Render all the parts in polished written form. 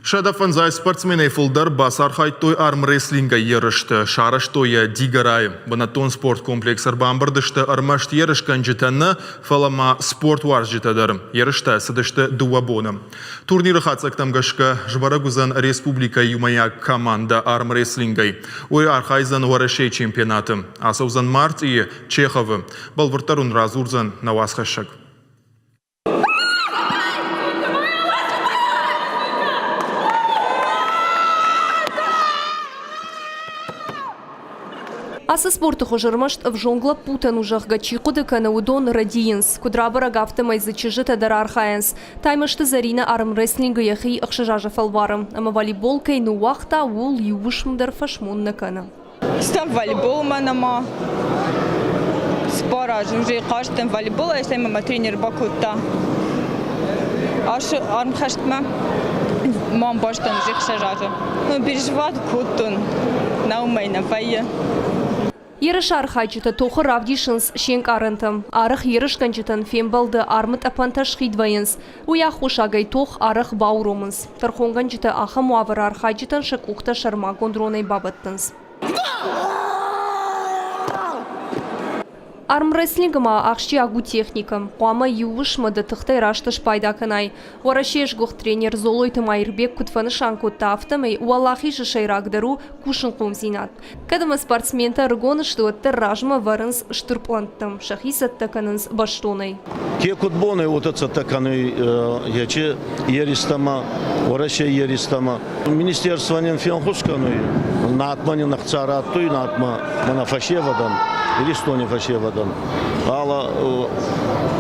150 спортсменӕй фылдӕр бацархайдтой армрестлингӕй ерысты, сарӕзтой йӕ Дигорайы. Бынӕттон спорткомплекс ӕрбамбырд сты ӕрмӕст ерысгӕнджытӕ нӕ, фӕлӕ ма спортуарзджытӕ дӕр. Ерыстӕ цыдысты дыууӕ боны. Турниры хатдзӕгтӕм гӕсгӕ сбӕрӕг уыдзӕн республикӕйы иумӕйаг командӕ армрестлингӕй. Уый архайдзӕн Уӕрӕсейы чемпионаты. Ацӕудзӕн мартъийы Чеховы. Бӕлвырддӕр уын радзурдзӕн нӕ уацхӕссӕг. Ацы спорты хуыз ӕрмӕст ӕвзонг лӕппутӕн у, зӕгъгӕ, чи хъуыды кӕны, уыдон рӕдийынц. Куыд рабӕрӕг, афтӕмӕй дзы чызджытӕ дӕр архайынц. Таймӕзты Зӕринӕ армрестлингы йӕхи ӕхсӕз азы фӕлвары. Ӕмӕ волейбол кӕй ныууагъта, ууыл иу уысм дӕр фӕсмон нӕ кӕны. Стӕм волейболмӕ нӕма цыппар азы уже хъазтӕн волейболӕй, стӕй мӕ мӕ тренер бакодта армхӕстмӕ. Мам базтӕн уже ӕхсӕз азы. Ну, переживать кодтон, нӕумӕй нӕ вӕййы. Ерысы архайджытӕ тохы равдисынц се нкъарӕнтӕ. Арӕх ерысгӕнджытӕн фембӕлды армытъӕпӕнтӕ схид вӕййынц. Уый аххосагӕй тох арӕх бауромынц. Тӕрхонгӕнджытӕ ахӕм уавӕры архайджытӕн сӕ къухтӕ сӕрмагонд ронӕй бабӕттынц. Армрестлингы ма ахсджиаг у техникӕ. Хъуамӕ иу уысмӕ дӕ тыхтӕй раст спайда кӕнай. Уӕрӕсейы сгуыхт тренер Золойты Маирбег куыд фӕнысан кодта, афтӕмӕй уӕлахизы сӕйрагдӕр у кусынхъомдзинад. Кӕд ӕмӕ спортсментӕ ӕрыгон сты, уӕддӕр размӕ вӕрынц стыр пълӕнттӕ, сӕхи цӕттӕ кӕнынц бӕстонӕй. Ке куд бонӕй, уотӕ цӕттӕ кӕнуй ечи еристӕмӕ, Уӕрӕсей еристӕмӕ. Министерство нин фенхус кӕнуй, надмӕ нин ӕхца раттуй, надмӕ мӕнӕ фӕсевӕдӕн, Иристони фӕсевӕдӕн. Фал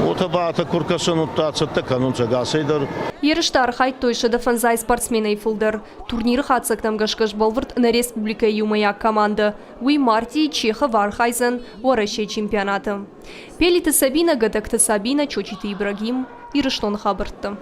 уотӕ ба атӕ ку ркӕсӕн, удта цӕттӕ кӕнунцӕ ӕгасӕй дӕр. Ерысты архайдтой 105 спортсменӕй фылдӕр. Турниры хатдзӕгтӕм гӕсгӕ сбӕлвырд нӕ республикӕйы иумӕйаг командӕ. Уый мартъийы Чехов архайдзӕн Уӕрӕсейы чемпионаты. Пелиты Сабинӕ, Гӕдӕгты Сабинӕ, Чочиты Ибрагим, Ирыстоны хабӕрттӕ.